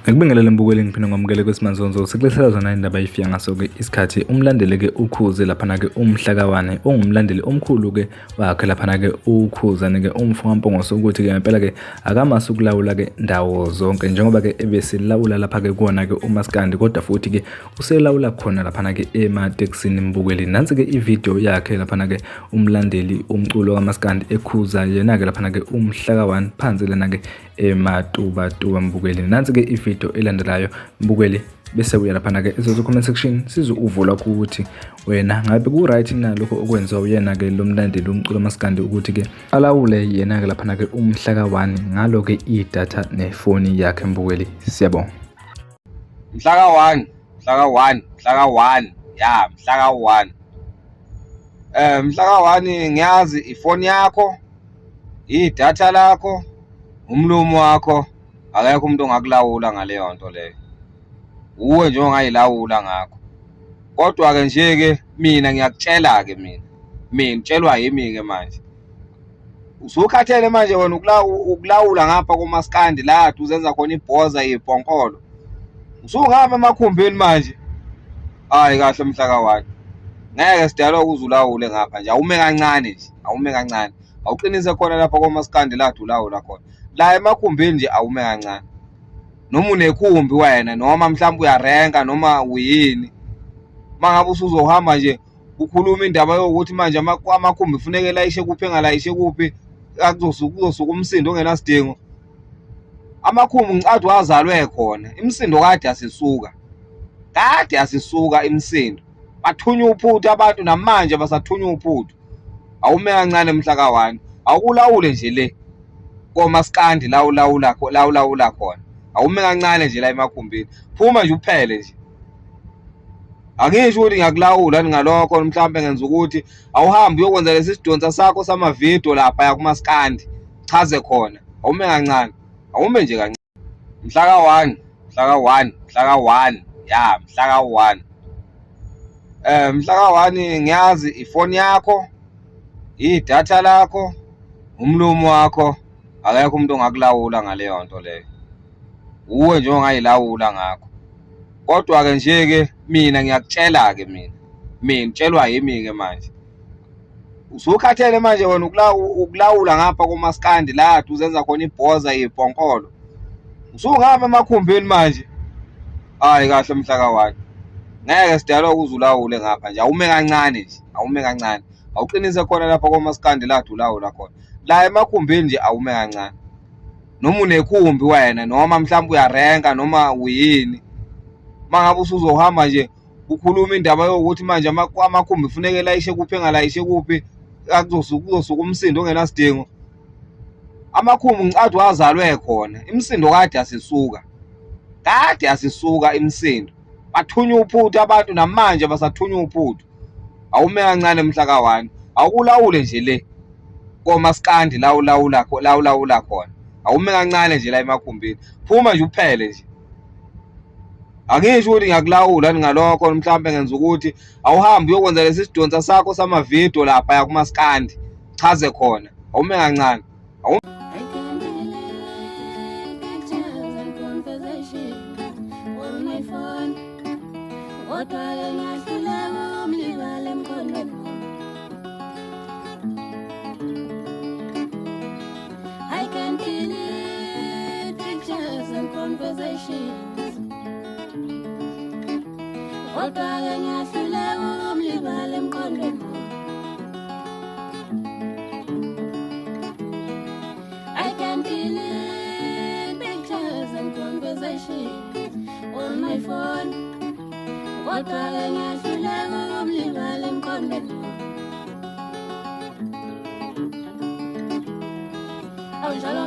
Ngikubingelele mbukeli, ngiphinde ngamukele kweSimanzonzo. Sikulethela zona indaba ifika ngaso-ke isikhathi. Umlandeli-ke uKhuze laphana-ke umhlakawane ongumlandeli omkhulu-ke wakhe laphana-ke uKhuzane-ke umfo kaMpungose ukuthi-ke ngempela-ke akamase ukulawula-ke ndawo zonke njengoba-ke ebesilawula lapha-ke kuwona-ke umaskandi, kodwa futhi-ke uselawula khona laphana-ke ematekisini mbukeli. Nansi-ke ividiyo yakhe laphana-ke umlandeli umculo kamaskandi ekhuza yena-ke laphana-ke umhlaka 1 phansi lena-ke ematubatuba mbukeli. Nansi-ke ividiyo elandelayo mbukeli, bese uya laphana-ke ezozo comment section size uvula ukuthi wena ngabe ku-right na lokho okwenziwa uyena-ke lo mlandeli umculo maskandi ukuthi-ke alawule yena-ke laphana-ke umhla ka-1 ngalo-ke idatha nefoni yakhe mbukeli. Siyabonga. Mhla ka-1, mhla ka-1, mhla ka-1, ya mhla ka-1. Mhla ka-1 ngiyazi ifoni yakho, idatha lakho, umlomo wakho, akekho umuntu ongakulawula ngaleyo nto leyo. Uwe nje ongayilawula ngakho. Kodwa-ke nje-ke mina ngiyakutshela-ke mina, mina utshelwa yimi-ke manje. Usukhathele manje wena ukulawula ngapha komaskandi la uzenza khona ibhoza ibhonkolo. Usungapha emakhumbini manje. Hayi kahle mhla ka-1. Ngeke sidalwa ukuze ulawule ngapha nje, awume kancane nje, awume kancane. Awuqinise khona lapha komaskandi la ulawula khona. La emakhumbini nje awume kancane. Noma unekhumbi wena noma mhlawumbe uyarenka noma uyini. Mangabe usuzohamba nje ukhuluma indaba yokuthi manje amakhumbi kufuneka elayishe kuphi engalayishe kuphi, kuzosuka umsindo ongenasidingo. Amakhumbi ngicathi wazalwe khona, imisindo kade asisuka, kade asisuka imisindo. Bathunywa uphuthu abantu namanje basathunywa uphuthu. Awume kancane mhla ka-1, awukulawule nje le komaskandi la ulawula la ulawula khona. Awume kancane nje la emakhumbini, phuma nje uphele nje. Angisho ukuthi ngiyakulawula ngalokho, mhlawumbe ngenza ukuthi awuhambe uyokwenza lesi sidonsa sakho samavidiyo lapha kumaskandi, chaze khona. Awume kancane, awume nje kancane. Mhla ka-1, mhla ka-1, mhla ka-1, ya mhla ka-1. Mhla ka-1 ngiyazi ifoni yakho, idatha lakho, umlomo wakho, akekho umuntu ongakulawula ngaleyo nto leyo. Uwe nje ongayilawula ngakho. Kodwa-ke nje-ke mina ngiyakutshela-ke mina, mina utshelwa yimi-ke manje. Usukhathele manje wena ukulawula ngapha komaskandi la uzenza khona ibhoza ibhonkolo. Usungapha emakhumbini manje. Hayi kahle mhla ka-1. Ngeke sidalwa ukuze ulawule ngapha nje, awume kancane nje, awume kancane. Awuqinise khona lapha komaskandi la ulawula khona. La emakhumbini nje awume kancane. Noma unekhumbi wena noma mhlawumbe uyarenka noma uyini. Mangabe usuzohamba nje ukhuluma indaba yokuthi manje amakhumbi kufuneka elayishe kuphi engalayishe kuphi, kuzosuka umsindo ongenasidingo. Amakhumbi ngicathi wazalwe khona, imisindo kade asisuka, kade asisuka imisindo. Bathunywa uphuthu abantu namanje basathunywa uphuthu. Awume kancane mhla ka-1, awukulawule nje le komaskandi la ulawula la ulawula khona. Awume kancane nje la emakhumbini, phuma nje uphele nje. Angisho ukuthi ngiyakulawula ngalokho, mhlawumbe ngenza ukuthi awuhambe uyokwenza lesi sidonsa sakho samavidiyo lapha kumaskandi, chaze khona. Awume kancane. I can delete pictures and conversations. Kodwa-ke ngiyahluleka ukumlibala emqondweni. I can delete pictures and conversations on my phone. Kodwa-ke ngiyahluleka ukumlibala emqondweni. Awunjalo.